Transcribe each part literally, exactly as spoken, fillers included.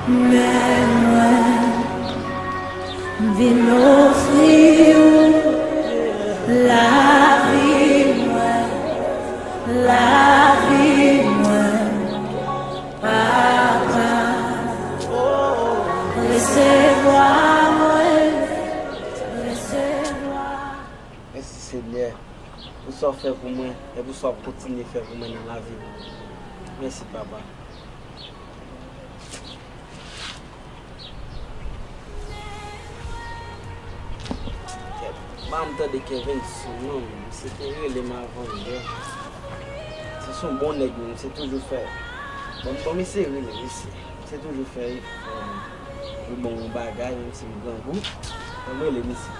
Men mwen vin ofri w lavi mwen, lavi mwen, Papa. Resevwa mwen, resevwa. Mèsi, Senyè, pou sa w fè pou mwen e pou sa w ap kontinye fè pou mwen nan lavi mwen. Mèsi, Papa. M pa janm tande Kevinson non, men misye te rele m avan yè. Se yon bon nèg, men misye toujou fè. Bon, bon, misye rele, misye. Misye toujou fè efò pou ban m yon bagay, menm si m grangou. Ban m rele misye.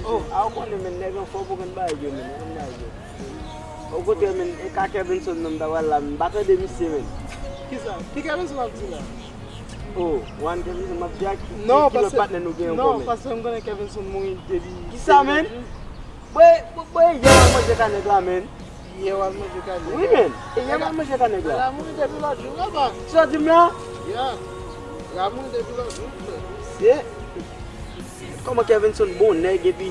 Oh, a ou konnen, men, nèg anfòm, ou konn bagay yo, men, ou konn bagay yo. Okontrè, men, e ka Kevinson nan m ta pral la, men, m pa tande misye, men. Kisa? Ki Kevinson w ap di la? Oh, Juan Kevinson, m ap di a ki, ki lòt patnè nou gen ankò, men? Non, paske m konnen Kevinson mouri depi. Kisa, men? Bwe, bwe, bwe, yè w al manje ka nèg la, men. Yè w al manje ka nèg la. Wi, men. E yè w al manje ka nèg la. Nèg la mouri depi lòt jou, papa. Sa w di m la? Ya. Nèg la mouri depi lòt jou, frè. Se. Kòman Kevinson bon nèg epi.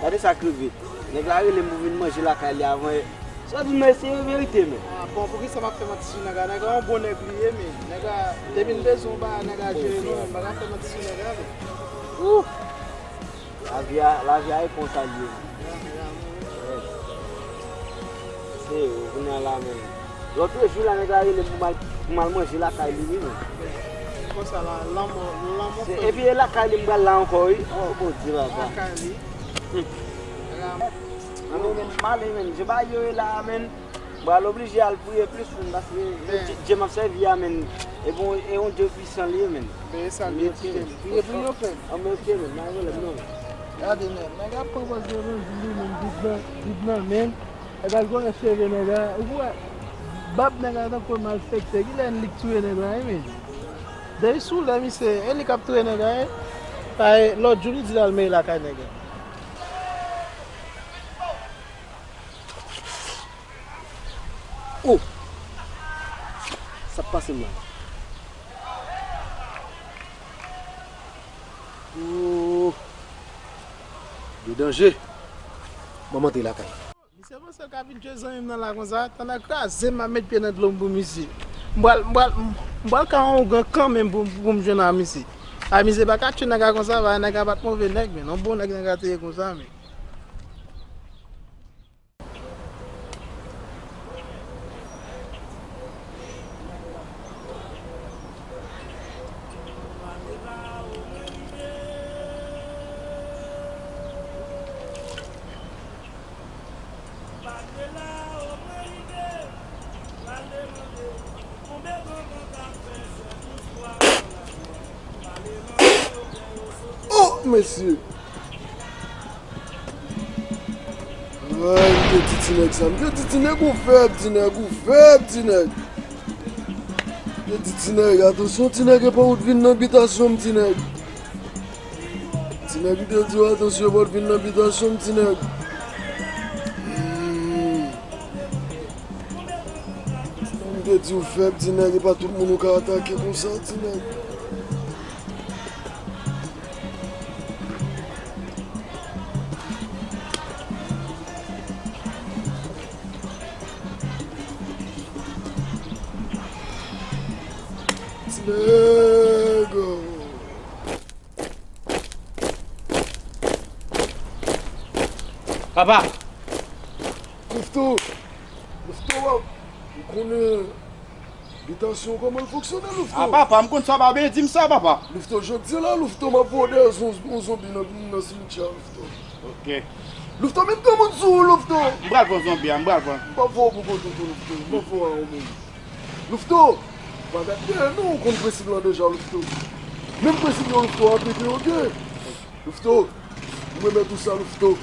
Gade sa k rive. Nèg la rele m pou vin manje lakay li avan yè. Sa w di m la, se verite, men. Ah, bon, poukisa m ap fè manti sou nèg la? Nèg la yon bon nèg li ye, men. Nèg la, depi m bezwen yon bagay, nèg la jere nou, men m pa ka fè manti sou nèg la, men. Ouh! Lavi a, lavi a e konsa l ye. Se yo, kounye a la, men. Lòt jou la, nèg la rele m pou m al, pou m al manje lakay li, wi, men. Konsa la, lanmò, lanmò. Se, epi e lakay li m pral la ankò, wi. Oh, Bondye, papa. Lakay li. Hmm. Lanmò. Mwen, men, m ale, men. Je ba yo e la, men. Mwen al oblije al priye plis, men, paske Dye, Dye m ap sèvi a, men, e bon, e yon Dye pwisan li ye, men. Men e sa l ye, frè m. Priye pou yo, frè m. An, men, ok, men, pa gen pwoblèm, non. Gade, men, nèg ap pran pòz evanjil li, men, vide nan, vide nan men l. E pa l konnen cheve nèg la. Ou wè, bab nèg la tankou malfektè. Kilè li k touye nèg la, wi, men. Depi sou lè, misye, e li k ap touye nèg la, wi. Paske lòt jou, li di l al meye lakay nèg la. Oh! Sa k pase m la? Oh! De danje! Ban m antre lakay. Misye panse l ka vin tchwe zanmi m nan la konsa, tande kraze m ap met pye nan dlo m pou misye. M pral, m pral, m pral ka yon ougan kanmenm pou, pou m jwenn a misye. A misye pa ka tchwe nèg la konsa, va nèg la pa t move nèg, men yon bon nèg nèg la te ye konsa, men. Oh, mesye! Ay, m te di ti nèg sa. M te di ti nèg ou fèb, ti nèg ou fèb, ti nèg. M te di ti nèg, atansyon, ti nèg, epa ou t vin nan bitasyon m, ti nèg. Ti nèg, m te di w, atansyon, epa ou t vin nan bitasyon m, ti nèg. Hmm. M te di w fèb, ti nèg, e pa tout moun ou ka atake konsa, ti nèg. Ti nèg. Papa! Louveteau! Louveteau, w konnen bitasyon kòman l fonksyone, Louveteau? A, papa, m konn sa, pa bezwen di m sa, papa. Louveteau, jodi a la, Louveteau, m ap voye dèyè yon, yon zonbi nan, nan simityè a, Louveteau. Ok. Louveteau, met granmoun sou ou, Louveteau! M pral pran zonbi a, m pral pran. M p ap voye w pou kont ou tou, Louveteau. M p ap voye w a yon moun. Louveteau! Pa gad dèyè non, ou konn prensip lan deja, Louveteau. Menm prensip yo, Louveteau, aplike yo byen. Louveteau! M remèt ou sa, Louveteau.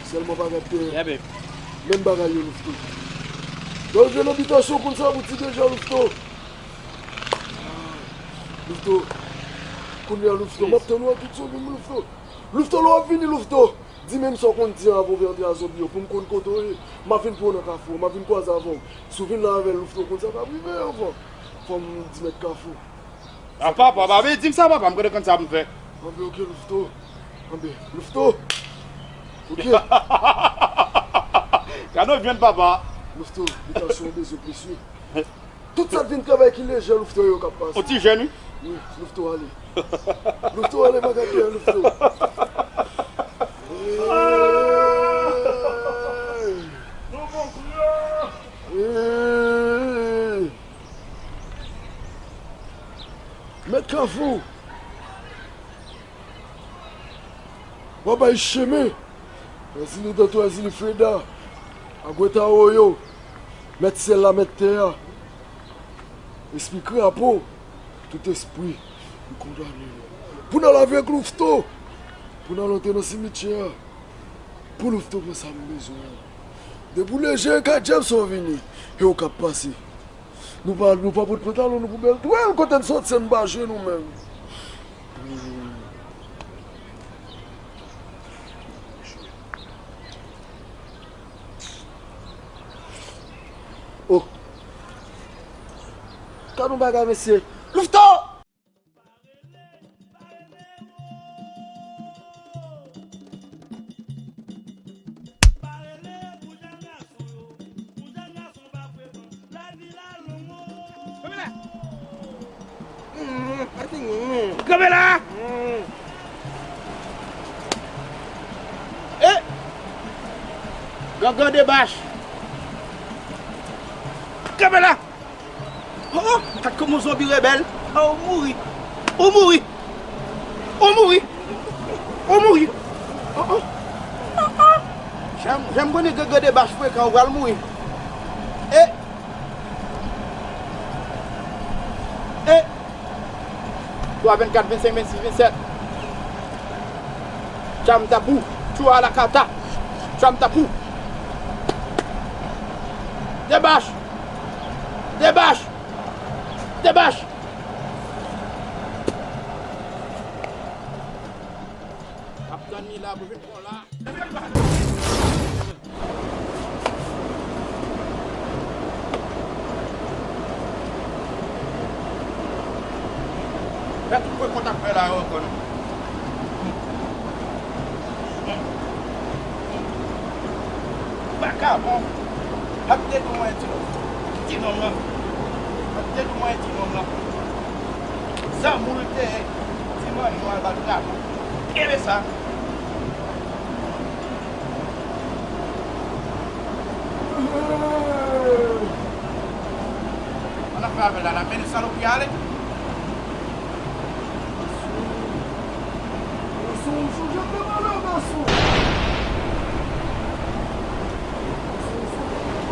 Sèlman pa gad tè. Menm bagay yo, Louveteau. Lè w jwe nan bitasyon konn sa pou ti deja, Louveteau. Louveteau. Kounye a, Louveteau, m ap tann ou a tout zòrèy, Louveteau. Louveteau, lè w ap vini, Louveteau, di menm sa w konn di an avan w vin antre a zonbi yo, pou m konn kote w ye. M ap vin pran w nan Kafou, m ap vin kwaze avè w. Si w vin la avè l, Louveteau, w konn sa k ap rive anvan. Fò m di mèt Kafou. A papa, pa vin di m sa, papa, m konn konn sa pou m fè. Anben, oke, Louveteau. Anben, Louveteau. Oke. Kado jwenn papa. Louveteau, bitasyon bezwen plis, wi. Tout sa k vin travay ki lejè, Louveteau, yo k ap pase. On ti jèn, wi. Wi, Louveteau ale. Louveteau ale, pa gade, Louveteau. Hey! Hey! Mèt Kafou! W ap bay chemen. Azili Dantou, Azili Freda, Agweta Woyo, mèt syèl la, mèt tè a, espri krapo, tout espri, nou kondane yo. Pou n al avèk Louveteau, pou n al antre nan simityè a, pou Louveteau pran sa m bezwen an. Depi w lejè, ka djab sa w vini, e w k ap pase. Nou pa, nou pa pot pantalon nou pou bèl twèl, kote n soti an, n pa jwe nou menm. Oh. Gad yon bagay, mesye. Louveteau! Kanpe la! E! Gangan de bach! Kanpe la! Oh, oh, gad kòman zonbi rebèl. Oh, ou mouri. Ou mouri. Ou mouri. Ou mouri. Oh, oh. Oh, oh. Jan, jan m konnen grangan de bach frekan, ou pral mouri. E. E. Twa, vennkat, vennsenk, vennsis, vennsèt. Tcham tapou. Tchou alakata. Tcham tapou. De bach. De bach. De bach. Ap tann li la pou vin pran la. Fè tout pwen kontak fè la yo ankò non. Vakabon. Ap te tou mwen ti nonm. Ti nonm lan. Ap te tou mwen ti nonm lan. Zanmi w te ye. Ti manman al bat drapo. Kenbe sa. An afè avè l la, l ap mennen salopri a ale. Gason, ou sonje te malè, gason. Gason,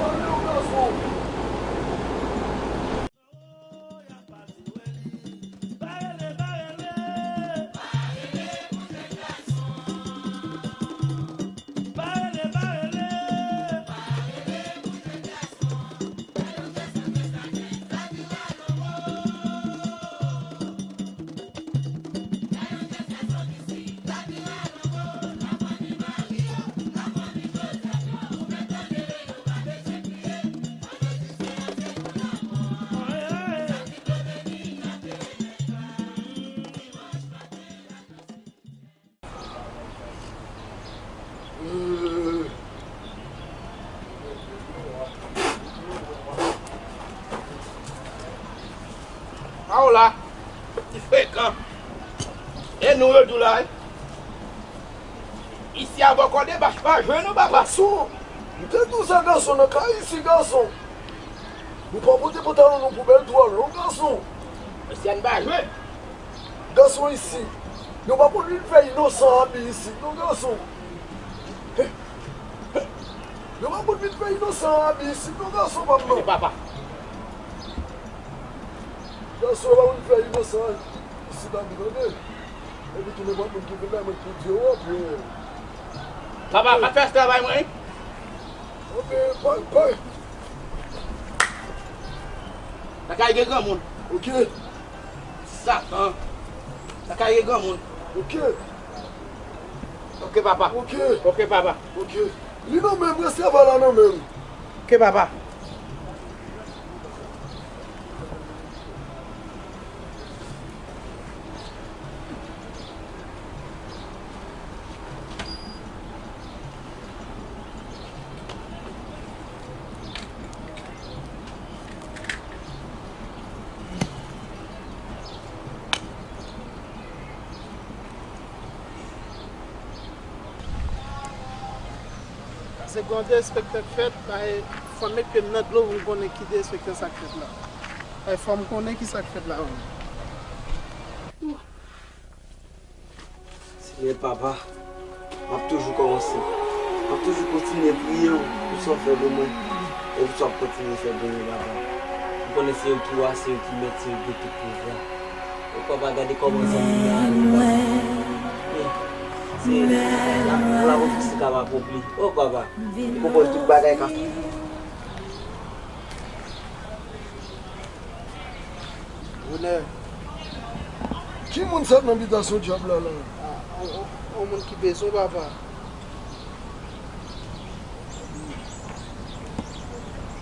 ou sonje te malè, gason. A w la, ti frekan. E nou yo di w la, wi. Isi a bòkò de bach pa jwe nou, papa. Gason, m te di w sa, gason, nan kay isi, gason. Nou pa pote pantalon nou pou bèl twal non, gason. Mesye, n pa jwe. Gason isi, yo pa konn vin fè inosan abi isi non, gason. Yo pa konn vin fè inosan abi isi non, gason, papa. Papa. Gason, yo pa konn fè inosan isi, tande. Epi tou nenpòt moun ki vin la, mwen pou di yo, o, pye. Papa, pa fè travay mwen, wi. Oke, pa, pa. Lakay gen granmoun. Oke. Satan. Lakay gen granmoun. Oke. Oke, papa. Oke. Oke, papa. Oke. Li nan menm, reste travay la nan menm. Oke, papa. Se gen yon derespektan k fèt, bay, fò m met pye m nan dlo pou m konnen ki derespektan sa k fèt la. Bay, fò m konnen ki sa k fèt la menm. Senyè Papa, m ap toujou kòmanse. M ap toujou kontinye priye w pou sa w fè pou mwen e pou sa w ap kontinye fè pou mwen, Papa. M konnen se ou ki wa, se ou ki mèt, se ou ki gen tout pouvwa. O Papa, gade kòman zanmi m nan ale, Papa. Men, se la, la pou fis li ka akonpli. O Papa, m konprann tout bagay ka fèt. Bonè. Ki moun sa k nan bitasyon dyab la la? A, on, on, on moun ki bezwen, papa.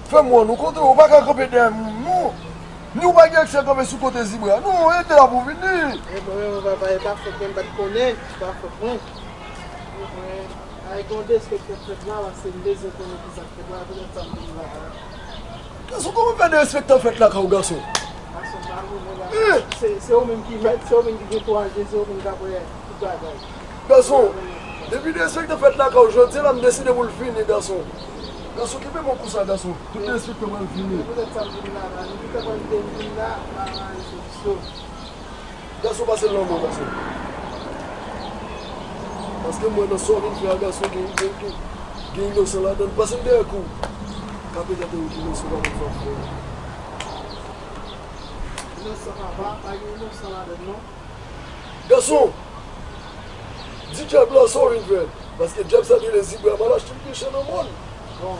Fè m wè nou kote ou pa ka kanpe dèyè moun, non. Ni ou pa gen aksè kanpe sou kote zibra. Non, ede la pou vini. E bon, e bon, papa, e pa fòt mwen, m pa t konnen, e pa fòt mwen. E bon, e, ay, gen yon derespektan k fèt la, paske m bezwen konnen ki sa k fèt la, poutèt sa m vin la. Gason, kòman fè derespektan fèt lakay ou, gason? Gason, pa vre, non, gason. Eh! Se, se ou menm ki mèt, se ou menm ki gen twa je, se ou menm k ap wè tout bagay. Gason, depi derespektan fèt lakay ou, jodi a la m deside pou l fini, gason. Gason, kenbe m yon kou sa, gason. Tout derespektan pral fini. Se poutèt sa m vin la, la. Depi tan m te vin la, la, la, rezolisyon. Gason, pase l nan men w, gason. Paske m wè nan sa w vin fè a, gason, gen, gen, gen, gen inosan ladan l. Pase l dèyè kou. Ka petèt ou ki inosan, pa konn sa w fè. Inosan, papa, pa gen inosan ladan l, non. Gason! Di dyab la sa w vin fè. Paske dyab sa te rele Zibra, m al achte l pi chè nan mòn. Bon,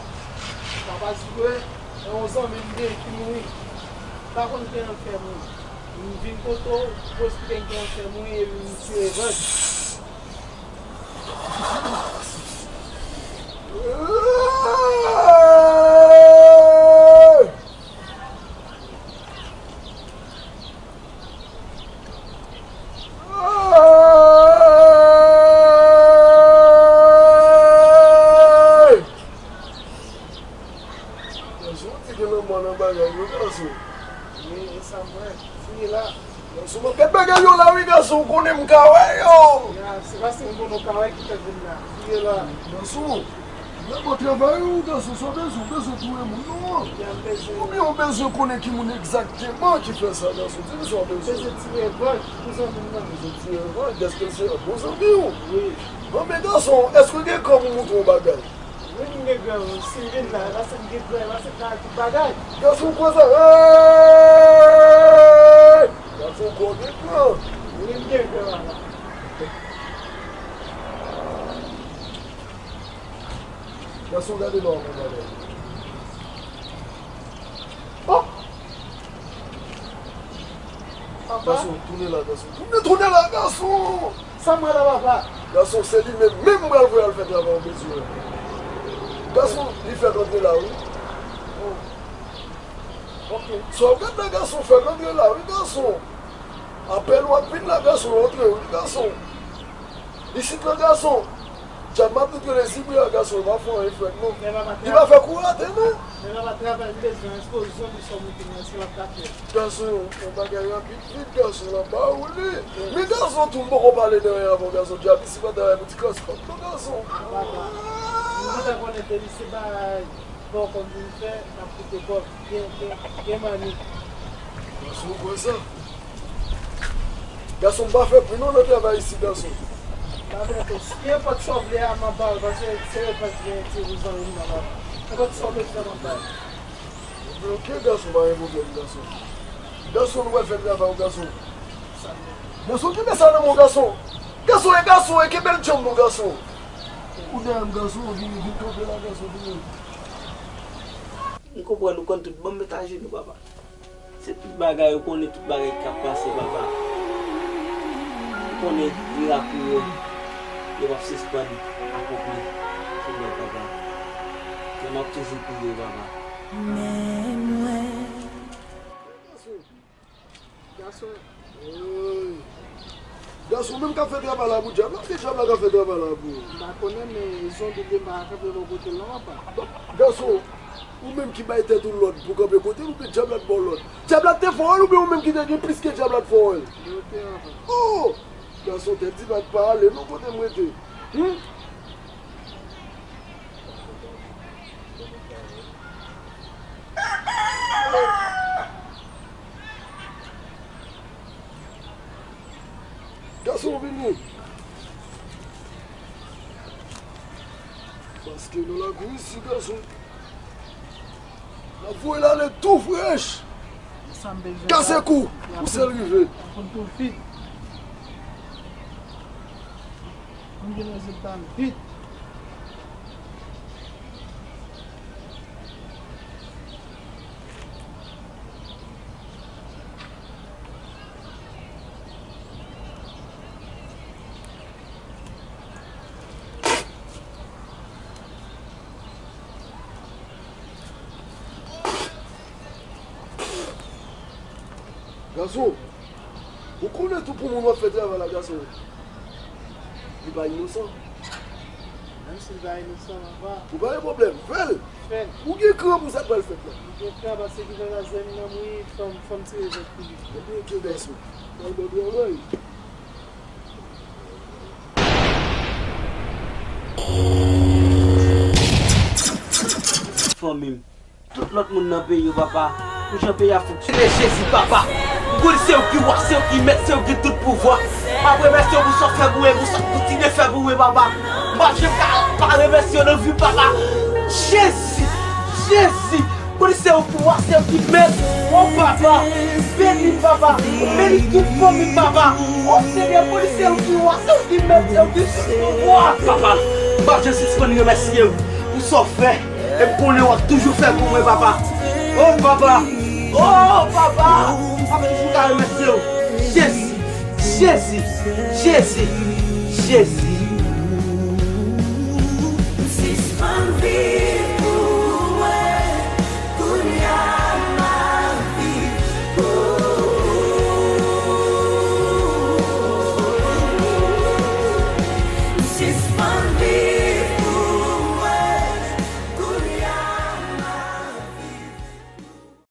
papa Zibra, e yon zanmi m gen ki mouri. M pa konn kijan l fè mouri. M vin kote w pou esplike m kijan l fè mouri epi m tire revanj. Hey! Gason, ou di gen lanmò nan bagay yo, gason. Wi, e sa m wè. Fouye la. Gason, gad bagay yo la, wi, gason, ou konnen m ka wè yo. Ya, se paske m konnen w ka wè ki fè vin la. Fouye la. Gason, men bon travay ou, gason, sa w bezwen, ou bezwen touye moun, non? Ya, m bezwen. Oubyen ou bezwen konnen ki moun egzakteman ki fè sa, gason? Di m sa w bezwen. Bezwen tire revanj pou zanmi m nan. Bezwen tire revanj, dèske l se yon bon zanmi w. Wi. Bon, men gason, èske w gen kòb pou montre yon bagay? Wi, m gen kòb, si m vin la, e paske m gen kòb, e paske m ka tout bagay. Gason, ou kwè sa? Hey! Gason, kò gen kran. Wi, m gen kòb, papa. Gason, gade lò a, mon bagay. Oh! Papa. Gason, tounen la, gason. Tounen, tounen la, gason! Sa m wè la, papa? Gason, se li menm, menm m pral voye al fè travay ou bezwen an. Gason, li fèk antre la, wi. Oh. Ok. Sa w gad la, gason, fèk antre la, wi, gason. Apèn w ap vin la, gason, antre, wi, gason. Isit la, gason. Dyab m ap tout rele Zibra, gason, pa fè anyen frèt, non. Li pa fè kou rate, non. Men papa, travay m bezwen, èske w zonbi sa w montre m nan, èske l ap ka fè? Gason, yon bagay rapid, vit, gason, l ap ba ou li. Men gason, tou, m poko pale de anyen avè w, gason. Dyab isi pa travay pou ti kras kòb, non, gason. Papa, m gentan konnen depi se bagay bò kòm vin fè, n ap koute kòb. Gen, gen, gen manmi. Gason, ou kwè sa? Gason, m pa fè pri non nan travay isi, gason. Pa fè pri. Nenpòt sa w vle a, m ap ba w, paske se revanj mwen tire pou zanmi m nan, papa. Nenpòt sa w vle fè, m ap ba w. Ebyen, oke, gason, pa gen pwoblèm, gason. Gason, nou pral fè travay ou, gason. Sa m Gason, kenbe sa nan men w, gason. Gason, e gason, e kenbe l djanm non, gason. Ou dèyè m, gason, vini, vin kanpe la, gason, vini. M konprann ou konn tout. Ban m met ajenou, papa. Se tout bagay, ou konnen tout bagay ki ap pase, papa. Ou konnen mirak ou yo, yo p ap sispann akonpli sou mwen, papa. Men m ap toujou priye w, papa. Men mwen. Gason. Ey. Gason, ou menm k ap fè travay la pou dyab la, oubyen dyab la k ap fè travay la pou ou? M pa konnen, men zonbi Dema a kanpe bò kote l lan, papa. Gason, ou menm ki bay tèt ou lòd pou kanpe kote l, oubyen dyab la t ba w lòd? Dyab la t te fè w wè l, oubyen ou menm ki te gen plis ke dyab la t fè w wè l? Yo te anvan. Oh! Gason, tèt di pa t pa ale non kote m rete. Hum? Gason, vini. Paske nan lakou isi, gason. N ap voye l ale tou frech. Sa m bezwen. Kase kou pou sèl rive. Konn tou vit. Konn gen rezilta l vit. Gason, ou konnen tou pou moun w ap fè travay la, gason. Li pa inosan. Menm si l pa inosan, papa. Ou pa gen pwoblèm, fè l. Fè l. Ou gen kran pou sa k pral fèt la. M gen kran paske ki fè sa zèn nan m wi, fò m, fò m tire zèt pou li. Ebyen, ok, gason. Al bon travay. Fanmi m, tout lòt moun nan peyi yo, papa, pou jan peyi a fonksyone, Jezi, papa. M konnen se ou ki wa, se ou ki mèt, se ou ki tout pouvwa. M ap remèsye w pou sa w fè pou mwen, pou sa w kontinye fè pou mwen, papa. M pa janm ka pa remèsye w nan vi m, papa. Jezi, Jezi. Konnen se ou ki wa, se ou ki mèt. O papa, beni m, papa. Beni tout fanmi m, papa. O Senyè, konnen se ou ki wa, se ou ki mèt, se ou ki tout pouvwa. Papa, m pa janm sispann remèsye w pou sa w fè. E m konnen w ap toujou fè pou mwen, papa. O papa, o papa, m ap toujou ka remèsye w. Jezi, Jezi, Jezi, Jezi.